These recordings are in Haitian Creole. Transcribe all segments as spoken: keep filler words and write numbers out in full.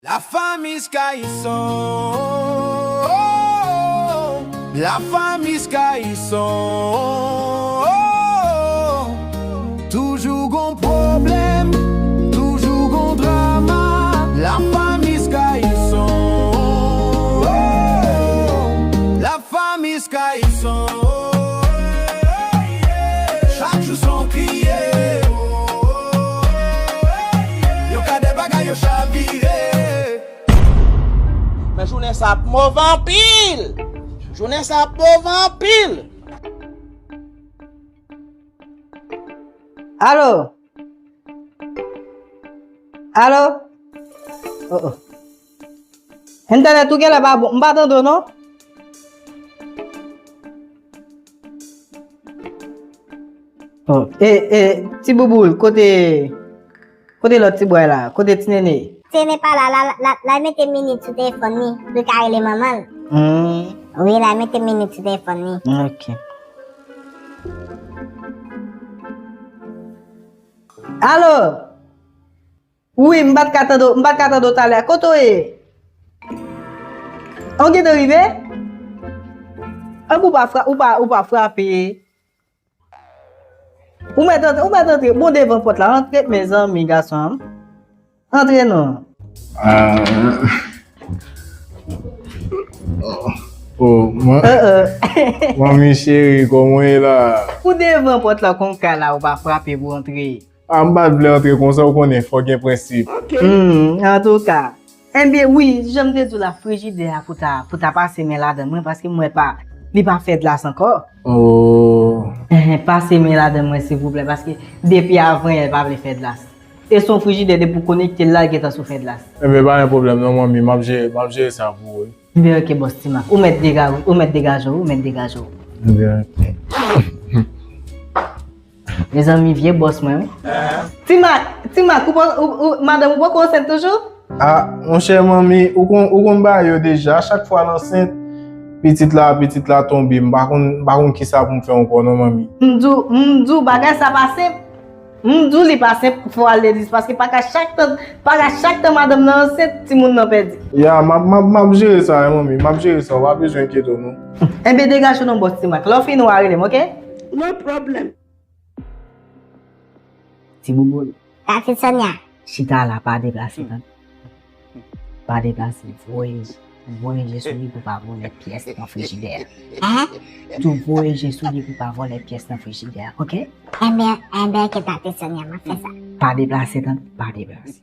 La famille Skyson. La famille Skyson. Toujou gon pwoblèm, toujou gon drama. La famille Skyson. La famille Skyson. Chak jou se yon kriye. Yo ka de bagay yo chavire. Men jounen sa ap move anpil. Jounen sa ap move anpil. Alo? Alo? Oh, oh. Entènèt ou genlè pa bon. M pa tande w non. Oh, e, e, ti bouboul, kote, kote lòt ti bway la? Kote ti nene? Ti nene pa la, la, la, la mete minit sou telefòn li, pou l ka rele manman l. Hmm. Wi, la mete minit sou telefòn li. Ok. Alo? Wi, m pa t ka tande w, m pa t ka tande w talè. Kote w ye? An w gentan rive? An ou pa fra-, ou pa, ou pa frape? Ou mèt antre, ou mèt antre. Bon devan pòt la, antre, mezanmi, gason an. Antre non. Ah. Oh, man-, Euh, euh. Manmi cheri, kòman w ye la? Ou devan pòt la, kon kay la, ou pa frape pou antre. Ah, m pa t vle antre konsa, ou konnen, fò gen prensip. Hmm, antouka. Enben, wi, jan m te di w la, frijidè a pou ta, pou ta pase men ladan mwen, paske m wè pa, li pa fè glas ankò. Oh. Enhen, pase men ladan mwen, silvouplè, paske depi avan yè, l pa vle fè glas. E se yon frijidè, depi w konekte l la, l gentan sou fè glas. Enben, pa gen pwoblèm non, manmi, m ap jere, m ap jere sa pou ou, wi. Enben, ok, bòs Ti Mak. Ou mèt degaje w, ou mèt degaje w, ou mèt degaje w. Enben, ok. Mezanmi, vye bòs mwen, wi. Ti Mak, Ti Mak, ou pa, ou, ou, madanm ou poko ansent toujou? Ah, monchè, manmi, ou konn, ou konn bagay yo deja. Chak fwa l ansent, pitit la, pitit la tonbe. M pa konn, m pa konn kisa pou m fè ankò non, manmi. M di w, m di w, bagay sa pa senp. M di w li pa senp, fò w al legliz, paske pa ka chak tan, pa ka chak tan madanm nan ansent, timoun nan pèdi. Ya, m ap, m ap, m ap jere sa, wi, manmi. M ap jere sa, ou pa bezwen enkyete w non. Enben, degaje w non, bòs Ti Mak. Lè w fini, w a rele m, ok? No problem. Ti bouboul. Tati Sonia. Chita la, pa deplase, tande. Pa deplase, voye, voye je sou li pou pa vòlè pyès nan frijidè a. Hein? Tou voye je sou li pou pa vòlè pyès nan frijidè a, ok? Enben, enben, ke Tati Sonia, m ap fè sa. Pa deplase, tande, pa deplase.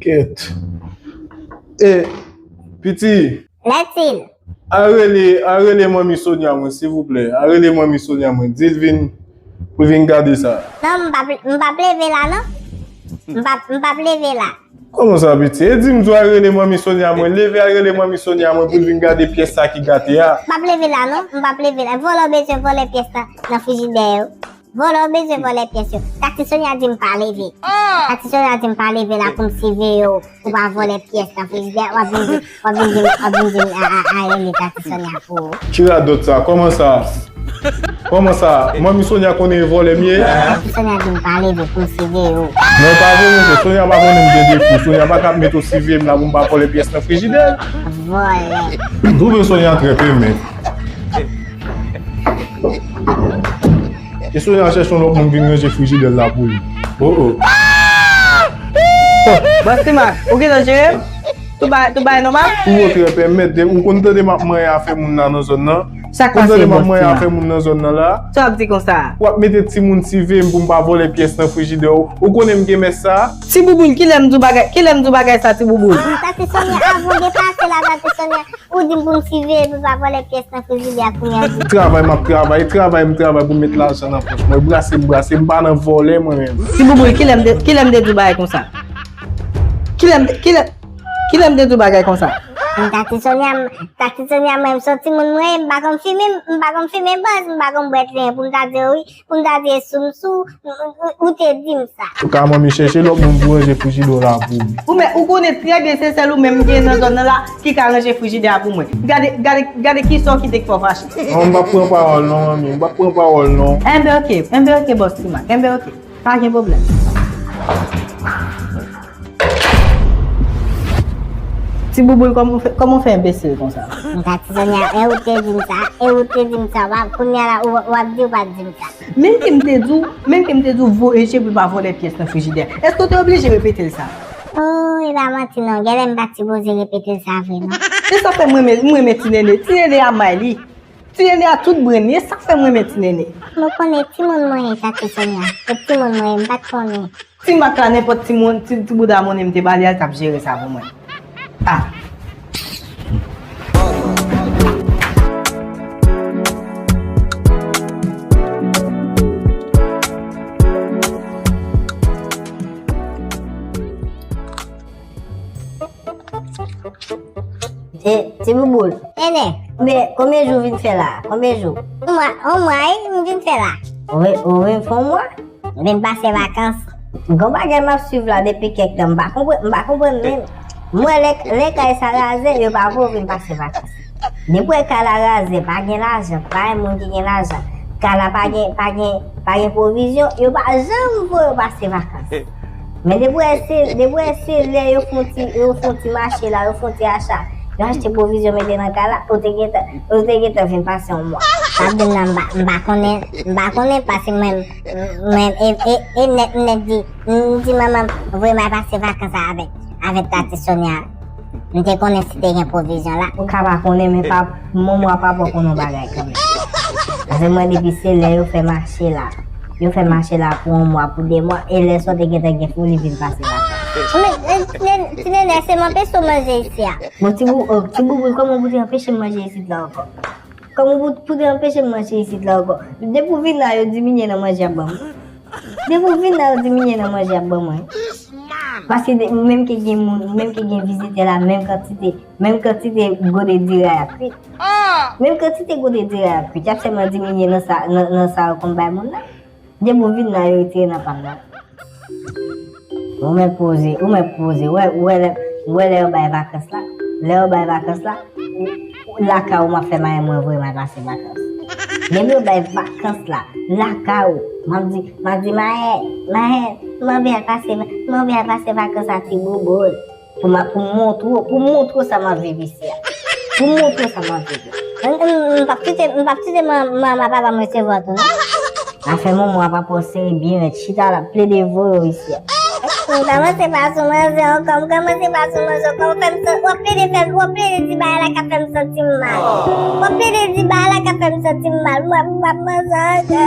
Kèt. E, piti. Lètil. A rele, a rele manmi Sonia mwen, silvouplè. A rele manmi Sonia mwen. Di l vin, pou l vin gade sa. Non, m p ap, m p ap leve la, non. M p ap, m p ap leve la. Kòman sa, piti? E di m tou al rele manmi Sonia mwen. Leve al rele manmi Sonia mwen pou l vin gade pyès sa ki gate a. M p ap leve la, non. M p ap leve la. Vòlè bezwen vòlè pyès la nan frijidè yo. Vòlè bezwen vòlè pyès yo. Tati Sonia di m pa leve. Tati Sonia di m pa leve la pou m siveye w. Ou pa vòlè pyès nan frijidè. W ap vin di, w ap vin di, w ap vin di m a, a, a rele Tati Sonia pou ou. Ki radòt sa? Kòman sa? Kòman sa? Manmi Sonia konnen e vòlè m ye? Sonia di m pa leve pou m siveye w. Non, pa vre, monchè. Sonia pa konnen m gen defo. Sonia pa ka ap mete w siveye m la pou m pa vòlè pyès nan frijidè. Vòlè. M twouve Sonia trè pemèt. E Sonia chèche yon lòt moun vin ranje frijidè l la pou li. Oh, oh. Bòs Ti Mak, ou gentan jere m? Tout bagay, tout bagay nòmal? Ou montre pèmèt, de, ou konn tande m ap manyen afè moun la nan zòn nan? Sa k pase, bòs Tima? Ou konn tande m ap manyen afè moun nan zòn nan la? Sa w ap di konsa? W ap mete timoun siveye m pou m pa vòlè pyès nan frijidè w. Ou konnen m gen mès sa? Ti Bouboul, kilè m di w bagay, kilè m di w bagay sa, Ti Bouboul? Tati Sonia, avan w depase la, Tati Sonia, ou di m pou m siveye pou m pa vòlè pyès nan frijidè a kounye a. Travay m ap travay, travay m travay pou m met lajan nan pòch mwen. Brase m brase, m pa nan vòlè mwen menm. Ti Bouboul, kilè m te, kilè m te di w bagay konsa? Kilè m te, kilè, kilè m te di w bagay konsa? Tati Sonia, m, Tati Sonia, mwen, m se yon timoun mwen, m pa konn fimen, m pa konn fimen bòs, m pa konn bwè tlen pou m ta di w wi, pou m ta di w sou m sou, m, m, ou te di m sa. Ou ka manmi chèche lòt moun pou ranje frijidè w la pou ou. Ou men, ou konnen trè byen se sèl ou menm m gen nan zòn nan la ki ka ranje frijidè a pou mwen. Gade, gade, gade kisa w kite k fè w fache. Non, m p ap pran pawòl non, manmi, m p ap pran pawòl non. Enben oke, enben oke, bòs Tima, enben oke. Pa gen pwoblèm. Ti Bouboul, kòman w fè, kòman w fè enbesil konsa? Tati Sonia, e ou te di m sa, e ou te di m sa, w ap, kounye a la, w, w ap di w pa t di m sa. Menm ke m te di w, menm ke m te di w voye je pou l pa vòlè pyès nan frijidè. Èske w te oblije repete l sa? Oh, e pa manti non, genlè m pa t sipoze repete l sa vre non. E sa fè m renmen, m renmen Ti Nene. Ti Nene a may li. Ti Nene a tout brenn li, e sa k fè m renmen Ti Nene. Mwen konnen timoun mwen ye, Tati Sonia. Se timoun mwen ye, m pa t konnen. Ti mak la, nenpòt ti moun, ti, ti bouda monnen m te ba li a, l t ap jere sa pou mwen. Ah. E, Ti Bouboul. Enè. Men, konbyen jou w vin fè la? Konbyen jou? On mwa, on mwa, wi, m vin fè la. Ou vin, ou vin fè on mwa? M vin pase vakans. Gon bagay m ap swiv la depi kèk tan. M pa konprann, m pa konprann menm. M wè lè, lè kay sa raze, yo pa voye w vin pase vakans. Depi w wè kay la raze, pa gen lajan, pa gen moun ki gen lajan. Kay la pa gen, pa gen, pa gen pwovizyon, yo pa janm voye w pase vakans. Men depi w wè se, depi w wè se lè yo fè on ti, yo fè on ti mache la, yo fè on ti acha, yo achte pwovizyon mete nan kay la, ou te gentan, ou te gentan vin pase on mwa. Sa vle di m nan, m pa, m pa konnen, m pa konnen paske mwen, mwen, e, e, e nèt, nèt di, m di manman m voye m al pase vakans avèk, avèk Tati Sonia. M te konnen si te gen pwovizyon la. Ou ka pa konnen, men pa, manman w pa pran konnen yon bagay kanmenm. Paske mwen depi se lè yo fè mache la. Yo fè mache la pou yon mwa, pou de mwa, e lè sa w te gentan gen foli vin pase la. Men, e, Ti Nene, Ti Nene, se m anpeche w manje isi a. Bon, Ti Bou, oh, Ti Bouboul, kòman pou te anpeche m manje isit la ankò? Kòman pou, pou te anpeche m manje isit la ankò? Depi w vin la, yo diminye nan manje y ap ban m. Depi w vin la, yo diminye nan manje y ap ban mwen. Paske de, menm ke gen moun, menm ke gen vizitè la, menm kantite, menm kantite gode diri a y ap kwit. Menm kantite gode diri a y ap kwit, y ap sèlman diminye nan sa, nan, nan sa yo konn bay moun nan. Depi w vin la, yo retire nan pa m nan. Ou mèt poze, ou mèt poze. Ou wè, ou wè lè, ou wè lè yo bay vakans la. Lè yo bay vakans la, lakay ou m ap fè marenn mwen voye m al pase vakans. Depi yo bay vakans la, lakay ou, m ap di, m ap di, marenn, marenn, m anvi al pase, m anvi al pase vakans a Ti Bouboul. Pou m, pou m montre w, pou m montre w sa m ap viv isi a. Pou m montre w sa m ap viv la. M, m, m p ap kite, m p ap kite man, man, man papa m resevwa w tou non. Afè manman w ap ap sere byen rèd, chita l ap plede voye w isi a. M kòmanse pa sou manzè ankò, m kòmanse pa sou manzè ankò, w fè m san-, w ap plede fè m, w ap plede di bagay la k ap fè m santi m mal. W ap plede di bagay la k ap fè m santi m mal, m ap, m ap manzè ankò.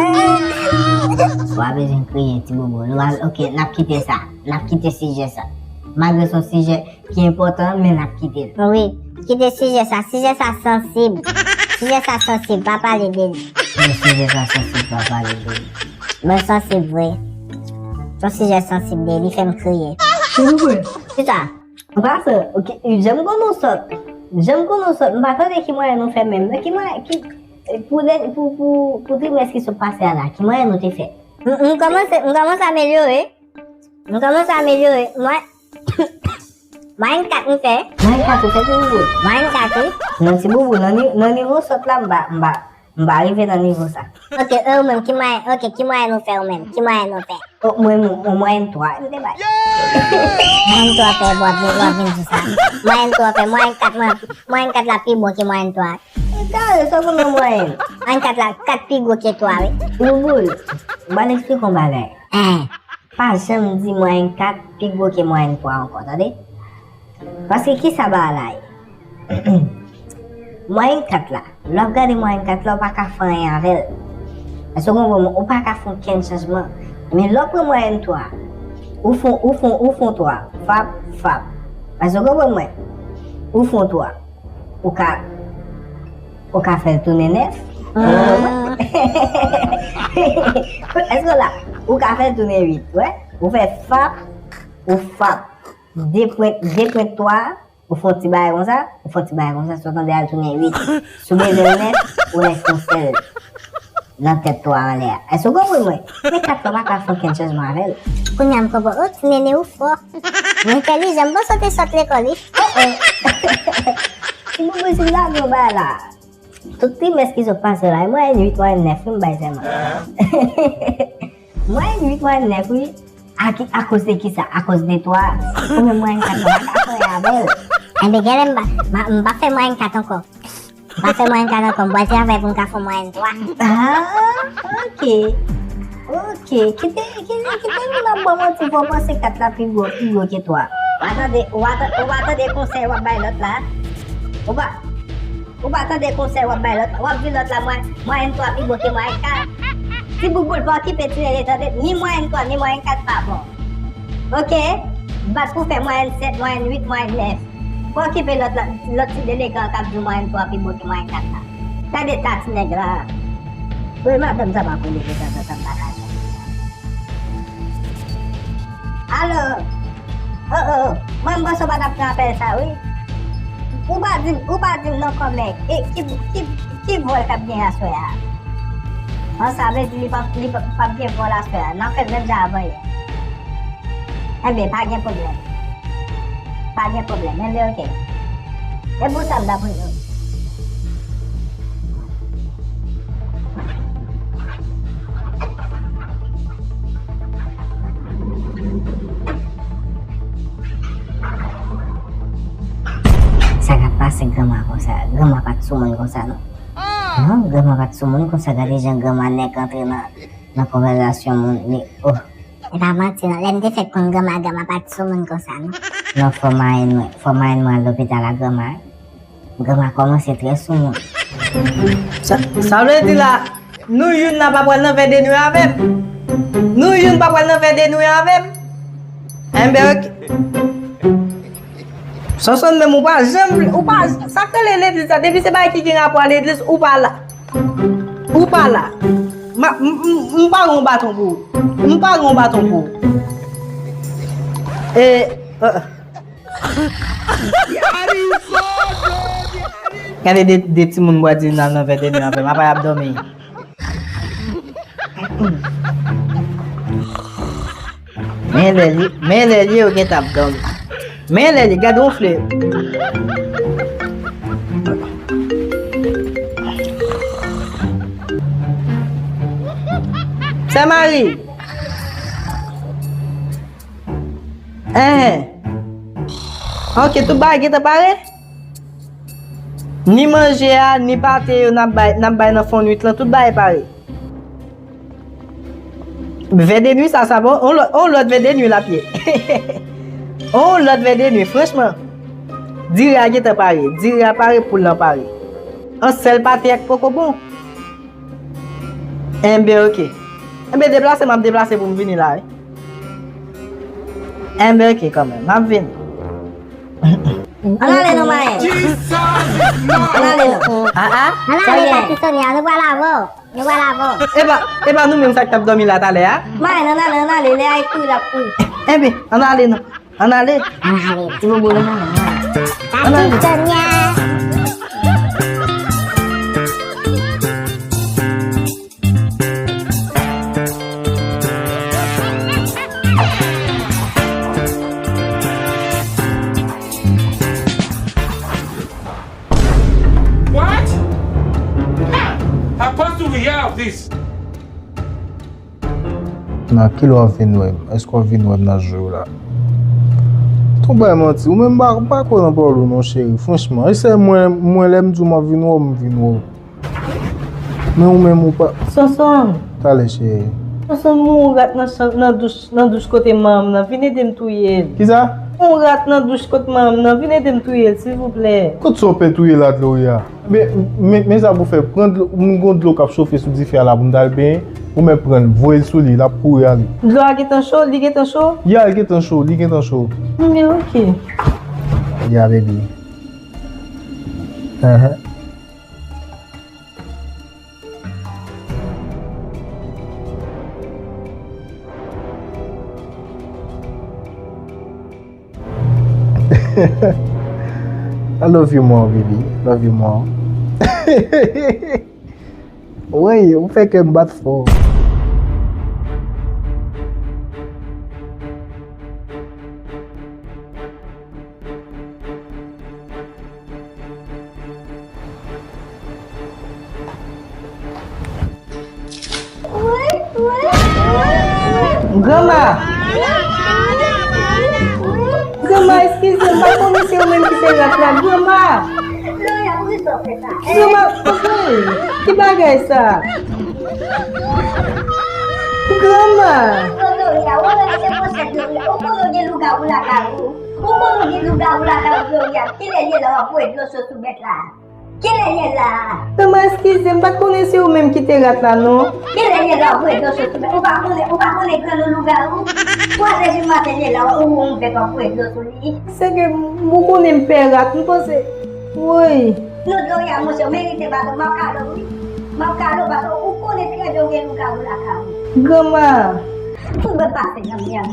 W pa bezwen kriye, Ti Bouboul. W pa, oke, n ap kite sa, n ap kite sijè sa. Malgre se yon sijè ki enpòtan, men n ap kite l. Wi, kite sijè sa. Sijè sa sansib. Sijè sa sansib, pa pale de li. Men sijè sa sansib, pa pale de li. Mwen sansib vre. Yon sijè sansib de li fè m kriye. Se vre. Kisa? An pasan, oke, jan m konnen w sòt. Jan m konnen w sòt, m pa tande ki mwayen nou fè menm nan. Ki mwayen, ki, pou, pou, pou, pou trimès ki sot pase a la, ki mwayen nou te fè? M, m kòmanse, m kòmanse amelyore. M kòmanse amelyore. Mwen, mwayenn kat m fè. Mwayenn kat ou fè, Ti Bouboul? Mwayenn kat, wi. Non, Ti Bouboul, nan ni-, nan nivo sòt la, m pa, m pa, m pa rive nan nivo sa. Oke, e ou menm, ki mwayenn, oke, ki mwayenn ou fè ou menm? Ki mwayenn ou fè? O, mwen, mwen, mwayenn twa, m te bay. Mwayenn twa fè, w ap vin, w ap vin di sa. Mwayenn twa fè, mwayenn kat, mwen, mwayenn kat la pi bon ke mwayenn twa. E kare, sa w konn nan mwayenn? Mwayenn kat la, kat pi gwo ke twa, wi. Ti Bouboul, m pral eksplike w yon bagay. Hein. Pa janm di mwayenn kat pi gwo ke mwayenn twa ankò, tande? Paske ki sa bagay la ye? Mwayèn kat la, lè w ap gade mwayèn kat la, ou pa ka fè anyen avè l. Èske w konprann mwen? Ou pa ka fè okenn chanjman. Men lè w pran mwayèn twa, ou fè, ou fè, ou fè twa, fap, fap. Èske w konprann mwen? Ou fè twa. Ou ka, ou ka fè l tounen nèf. Èske w la? Ou ka fè l tounen uit, wè. Ou fè fap, ou fap. De pwent, de pwent twa, ou fè yon ti bagay konsa, ou fè yon ti bagay konsa, sa w tande al tounen uit. Si w bezwen l nèf, ou nèf yon sèl nan tèt twa anlè a. Èske w konprann mwen? Men kat la pa ka fè okenn chanjman avè l. Kounye a m konprann. O, ti nene ou fò. Ou entèlijan, m panse w te sot lekòl, wi. Oh, oh. Ti boubou, si m ta di w bagay la. Tout trimès ki sot pase la, e mwayèn uit, mwayèn nèf, wi, m bay sèlman. Mwayèn uit, mwayèn nèf, wi. A ki, akoz de ki sa? Akoz de twa. Ou menm mwayèn kat la, pa ka fè avè l. Enben, gade, m pa, m pa, m pa fè mwayèn kat ankò. M pa fè mwayèn kat ankò, m pral travay pou m ka fè mwayèn twa. Ah, ok. Ok. Kite, kite, kite moun ap ba w manti, fò w panse kat la pi gwo, pi gwo ke twa. Ou pa tande, ou pa tande, ou pa tande konsèy w ap bay lòt la? Ou pa, ou pa tande konsèy w ap bay lòt la? W ap di lòt la, mwa-, mwayèn twa pi bon ke mwayèn kat. Ti bouboul, pa okipe ti nene, tande, ni mwayèn twa, ni mwayèn kat pa bon. Ok? Bat pou fè mwayèn sèt, mwayèn uit, mwayèn nèf. Pa okipe lòt la, lòt ti delekan k ap di mwayèn twa pi bon ke mwayèn kat la. Gade ta ti nèg la. Wi, madanm sa pa konnen ke sa, sa, sa pa ka fè. Alo? Oh, oh, oh. Mwen, m panse w pa t ap pran apèl sa, wi. Ou pa di, ou pa di m non kòmè. E ki, ki, ki vòl k ap gen aswè a? An, sa vle di li p ap, li p ap, p ap gen vòl aswè a. N ap fè menm jan avanyè. Enben, pa gen pwoblèm. Pa gen pwoblèm. Enben, ok. E pou sa m ta priye w. Sa k ap pase granma konsa? Granma pa t sou moun konsa, non. Non, granma pa t sou moun konsa. Gade jan granma nèk antre nan, nan konvèsasyon moun. Li, oh. E pa manti, non. Lè m te fèk konn granma, granma pa t sou moun konsa, non. Non, fò marenn mwen, fò marenn mwen al lopital ak granma, wi. Granma kòmanse trè sou moun. Sa, sa vle di la, nou youn la pa pral nan vè de nwi avè m? Nou youn pa pral nan vè de nwi avè m? Enben, ok. Sonson, menm ou pa janm, ou pa, sa k rele legliz la, depi se bagay ki gen rapò a legliz, ou pa la. Ou pa la. Ma, m, m, m pa gen yon baton pou ou. M pa gen yon baton pou ou. E, euh. Gade de, de timoun bwa di n al nan vè de nwi avè m, apa y ap dòmi. Men lè li, men lè li, yo gentan ap dòmi. Men lè li, gade yon flè. Sè Mari. Enhen. Ok, tout bagay gentan pare? Ni manje a, ni pate yo n ap bay, n ap bay nan fon nwit lan, tout bagay pare. Vè de nwi sa, sa bon. On lòt, on lòt vè de nwi l ap ye. On lòt vè de nwi, franchman. Diri a gentan pare. Diri a pare, poul lan pare. An sèl pate a k poko bon. Enben, ok. Enben, deplase, m ap deplase pou m vini la, wi. Enben, ok, kanmenm. M ap vini. Ann ale non, Mayen. Ann ale non. Ah, ah. Ann ale, Tati Sonia, nou pral avè w. Nou pral avè w. Epa, epa nou menm sa k t ap dòmi la talè a? Mayen, ann ale, ann ale. Lè a kouri, l ap kouri. Enben, ann ale non. Ann ale. Ann ale. Ti bobo, ann ale, ann ale. Tati Sonia. What? Ha! How possible we have this? Nan kilè w ap vin wè m? Èske w ap vin wè m nan je w la? Ton bay manti, ou menm m pa, m pa kwè nan pawòl ou non, cheri, franchman. E sè mwen, mwen lè m di w m ap vin wè w, m vin wè w. Men ou menm ou pa. Sonson. Talè, cheri. Sonson mouri rat nan chan, nan douch, nan douch kote manman m nan. Vin ede m touye l. Kisa? Yon rat nan douch kot manman m nan, vin ede m touye l, silvouplè. Kot sa w pè touye la dlo ya? Men, men, men sa pou fè, pran dlo, m gon dlo k ap chofe sou dife a la pou m t al benyen, ou mèt pran l, voye l sou li, l ap kouri ale. Dlo a gentan cho, li gentan cho? Ya, l gentan cho, li gentan cho. Men oke. Ya, baby. Ahan. I love you more, baby. Love you more. Woy, ou fè kè m bat fò. Granma! Granma, eskize m, m pa konnen se ou menm ki te rat la. Granma! Granma, ki bagay sa? Granma! Ou konnen w gen lougawou lakay ou? Ou konnen w gen lougawou lakay ou, Gloria? Kilè l ye la w ap voye dlo cho sou bèt la? Kilè l ye la? Granma, eskize m, m pa t konnen se ou menm ki te rat la, non. Kilè l ye la w ap voye dlo cho sou bèt? Ou pa konnen, ou pa konnen grann ou lougawou? Twa zè di maten l ye la, ou wè yon bèt w ap voye dlo sou li. Se ke m, ou konnen m pè rat, m panse, woy. Non, Gloria, monchè, w merite baton, m ap kale w, wi. M ap kale w, paske ou konnen trè byen w gen lougawou lakay ou. Granma. Tout bèt pase nan mwen.